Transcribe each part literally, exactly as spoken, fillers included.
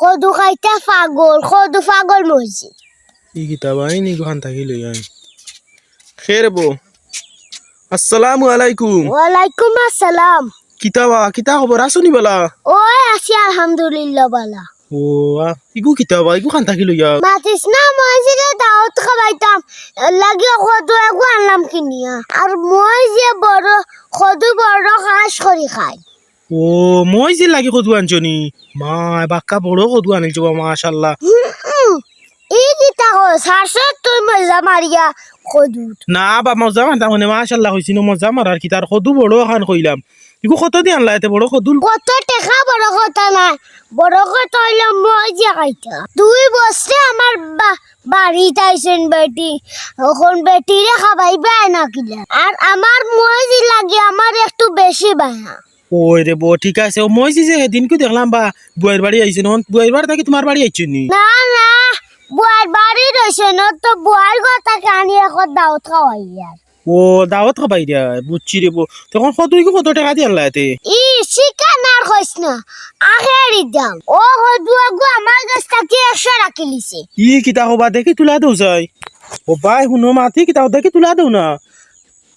কদু খাইতা পাগল, কদু পাগল মইজিদ। ই কিতা বা, ইগু খান থাকি লই আই। খে রে বো। আসসালামু আলাইকুম। ওয়ালাইকুম আসসালাম। কিতা বা, কিতা খবর, আছো নি বালা? ওই আছি আলহামদুলিল্লাহ বালা। ও, আ, ইগু কিতা বা, ইগু খান থাকি লই আও। মাতিস না, মইজিরে দাওত খাবাইতাম, এর লাগি কদু এগু আনলাম কিনিয়া। আর মইজিয়ে বড়, কদু বড় খাস করি খাই। ও, মইজির লাগি কদু আনছো নি? মায়, বাক্কা বড় কদু আনিলছো বা, মাশাআল্লাহ। হুম, হুম। ই কিতা কস? হারছত তুই মজা মারিয়া কদুত। না বা, মজা মারতাম মানে, মাশাআল্লাহ কইছি না, মজা মারার কিতা, আর কদু বড় খান কইলাম। ইগু কত দি আনলা এতে বড় কদু? কত টেকা বড় কথা নায়, বড় কথা অইলো মইজিয়ে খাইতা। দুই বছরে আমার বা-, বাড়িত আইছইন বেটি, অখন বেটিরে খাবাইবায় না কিলা? আর আমার মইজির লাগি আমার একটু বেশি বায়া। ওই রে বো, ঠিক আছে। ও মইজি যে হেদিনকু দেখলাম বা, বুয়াইর বাড়ি আইছইন, অখন বুয়াইর বাড়ি থাকি তুমার বাড়ি আইছইন নি? না, না, বুয়াইর বাড়ি রইছইন, অউ তো বুয়াইর ঘর থাকি আনি অখন দাওত খাওয়াইয়ার। ও, দাওত খাবাইরায়, বুঝছি রে বো। তে অখন কদু ইগু কত টেকা দি আনলা এতে? ই, শিকান আর কইস না, আখেরি দাম। ও কদু এগু আমার গেছ থাকি একশো রাখিলিছে। ই কিতা কও বা, দেখি তুলা দেও চাই। ও বাই, হুনো মাতি কিতা, দেখি তুলা দেও না।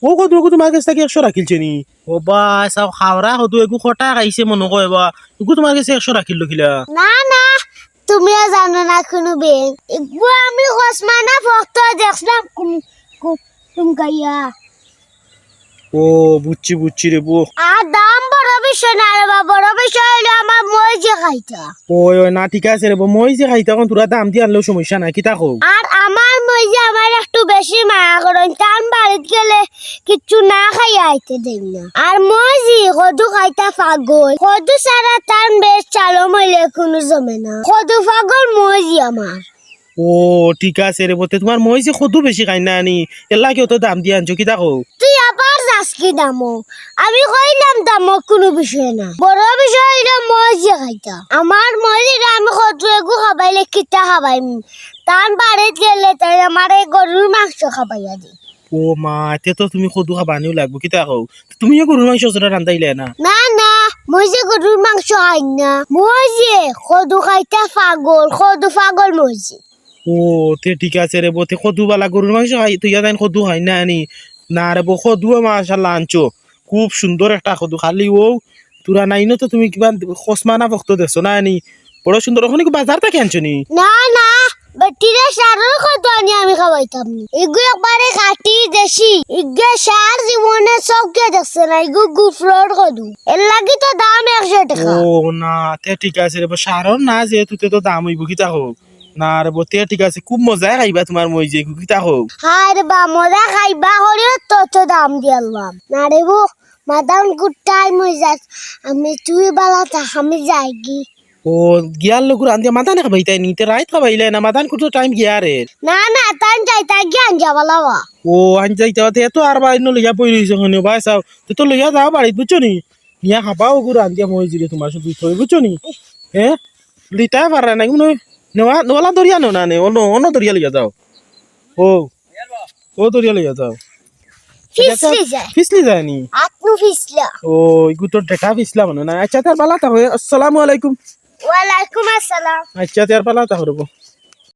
ও কদু এগু তুমার গেছ থাকি একশো রাখিলছে নি? ও বা, চাও খাওরা কদু এগু কটা খাইছে মনো কয় বা, এগু তুমার গেছে একশো রাখিল কিলা? না, না, তুমিও জানো না কুনু বেং। এগু আমি খসমানা ফক্ত দেখলাম কুম-, কুম-, কুমকাইয়া। ও, বুঝছি, বুঝছি রে বো। আর দাম বড় বিষয় না রে বা, বড় বিষয় অইলো আমার মইজি খাইতা। ওই, ওই, না, ঠিক আছে রে বো, মইজি খাইতা, অখন তুরা দাম দি আনলেও সমস্যা নাই, কিতা কও? আর আমার মইজি আমার একটু বেশি মায়া করইন, তান বাড়িত গেলে কিচ্ছু না খাইয়া আইতে দেইন না। আর মইজি কদু খাইতা পাগল, কদু ছাড়া তান বেশ চালম অইলে কুনু জমে না। কদু পাগল মইজি আমার। ও, ঠিক আছে রে বো, তে তুমার মইজি কদু বেশি খাইন না নি, এরলাগি অত দাম দি আনছো, কিতা কও? তুই আবার যাস কি দামো? আমি কইলাম দামো কুনু বিষয় না, বড় বিষয় অইলো মইজি খাইতা। আমার মইজিরে আমি কদু এগু খাবাইলে কিতা খাবাইমু? তান বাড়িত গেলে তাইন আমারে গরুর মাংস খাবাইয়া দেইন। ও মা, তে তো তুমি কদু খাবানিও লাগবো, কিতা কও? তুমিও গরুর মাংস অতটা রান্দাইলায় না? না, না, মইজিয়ে গরুর মাংস খাইন না। মইজিয়ে কদু খাইতা পাগল, কদু পাগল মইজি। ও, তে ঠিক আছে রে বো, তে কদু বালা গরুর মাংস খাই, তুই তাইন কদু খাইন না নি? না রে বো, কদুও মাশাআল্লাহ আনছো, খুব সুন্দর একটা কদু, খালি অউ তুরা নাইনো তো তুমি কিবা খসমানা ফক্ত দেখছো না নি? বড় সুন্দর, অখন ইগু বাজার থাকি আনছো নি? না, না, বেটিরে সারর কদু আনি আমি খাবাইতাম নি। ইগু একবারে খাটি দেশি, ইগে সার জীবনে চউখে দেখছে না, ইগু গুফরর কদু। এরলাগি তো দাম একশো টেকা। ও না, তে ঠিক আছে রে বো, সারর না যেহেতু, তে তো দাম অইবো, কিতা কও? না রে বো, তে ঠিক আছে, খুব মজায় খাইবা তুমার মইজি, কিতা কও? হায় রে বা, মজা খাইবা করিও তো, তো দাম দি আনলাম। না রে বো, মাদান কুর টাইম অই যার, আমি তুই বালা থাক, আমি যাইগি। ও, গিয়ার লগু রান্দিয়া মাদানে খাবাইতায় নি, তে রাইত খাবাইলায় না, মাদান কুর তো টাইম গিয়ার। না, না, তাইন যাইতা গিয়া আনজা বালা বা। ও, আনজা যাইতা, তে তো আর বাই ন লইয়া বই রইছো কেনে, বাই চাও, তে তো লইয়া যাও বাড়িত, বুঝছো নি? নিয়া খাবাও গু রান্দিয়া মইজিরে তুমার শুধু থই, বুঝছো নি? হে? লিতা পারা না, কুনু নেওয়া, নেওয়ালা দরিয়া নেও না নে, অনো, অনো দরিয়া লইয়া যাও। ও, ও দরিয়া লইয়া যাও। ফিসলি যায়। ফিসলি যায় নি? আতনু ফিসলা। ও, ইগু তো ডেটা ফিসলা মনো না। আচ্ছা, তে আর বালা থাকো। আসসালামু আলাইকুম। ওয়ালাইকুম আসসালাম। আচ্ছা, তে আর বালা থাকো রে বো।